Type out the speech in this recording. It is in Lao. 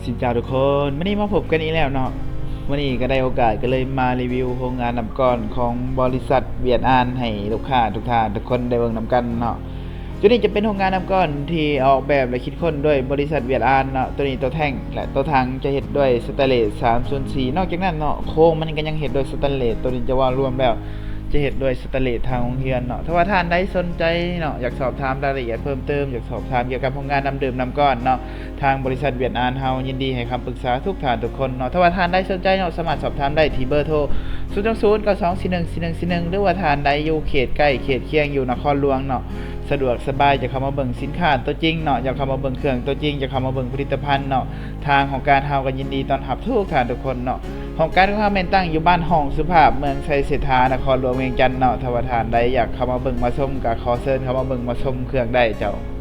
ຊິນເຈົ້າທຸກຄົນ, ມື້ນີ້ມາພົບກັນອີກແລ້ວເນາະ. ມື້ນີ້ກໍໄດ້ໂອກາດ ກໍເລີຍມາຣີວິວໂຮງງານນ້ຳກ້ອນຂອງບໍລິສັດຫວຽດອານ ໃຫ້ລູກຄ້າທຸກທ່ານທຸກຄົນໄດ້ເບິ່ງນຳກັນເນາະ. ໂຕນີ້ຈະເປັນໂຮງງານນ້ຳກ້ອນທີ່ອອກແບບ ແລະ ຄິດຄົ້ນໂດຍບໍລິສັດຫວຽດອານເນາະ. ໂຕນີ້ໂຕແທ່ງ ແລະ ໂຕຖັງຈະເຮັດດ້ວຍສະແຕນເລດສາມສູນສີ່. ນອກຈາກນັ້ນເນາະ ໂຄ້ງມັນກໍຍັງເຮັດດ້ວຍສະແຕນເລດ. ໂຕນີ້ຈະເວົ້າລວມແລ້ວ ຈະເຮັດດ້ວຍສະແຕນເລດທາງໂຮງຮຽນເນາະ. ຖ້າວ່າທ່ານໃດສົນໃຈເນາະ ຢາກສອບຖາມລາຍລະອຽດເພີ່ມເຕີມ, ຢາກສອບຖາມກ່ຽວກັບໂຮງງານນ້ຳດື່ມນ້ຳກ້ອນເນາະ, ທາງບໍລິສັດຫວຽດອານເຮົາຍິນດີໃຫ້ຄຳປຶກສາທຸກທ່ານທຸກຄົນເນາະ. ຖ້າວ່າທ່ານໃດສົນໃຈເນາະ ສາມາດສອບຖາມໄດ້ທີ່ເບີໂທ ສູນສອງສູນ ເກົ້າສອງສີ່ໜຶ່ງ ສີ່ໜຶ່ງສີ່ໜຶ່ງ ຫຼືວ່າທ່ານໃດຢູ່ເຂດໃກ້ເຂດຄຽງ ຢູ່ນະຄອນຫຼວງເນາະ ສະດວກສະບາຍ ຢາກເຂົ້າມາເບິ່ງສິນຄ້າຕົວຈິງເນາະ, ຢາກເຂົ້າມາເບິ່ງເຄື່ອງຕົວຈິງ, ຢາກເຂົ້າມາເບິ່ງຜະລິດຕະພັນເນາະ, ທາງຫ້ອງການເຮົາກໍຍິນດີຕ້ອນຮັບທຸກທ່ານທຸກຄົນເນາະ. ຫ້ອງການຂອງເຮົາແມ່ນຕັ້ງຢູ່ບ້ານຮ່ອງສຸພາບ ເມືອງໄຊເສດຖາ ນະຄອນຫຼວງວຽງຈັນເນາະ. ຖ້າວ່າທ່ານໃດຢາກເຂົ້າມາເບິ່ງມາຊົມ ກໍຂໍເຊີນເຂົ້າມາເບິ່ງມາຊົມເຄື່ອງໄດ້ເຈົ້າ.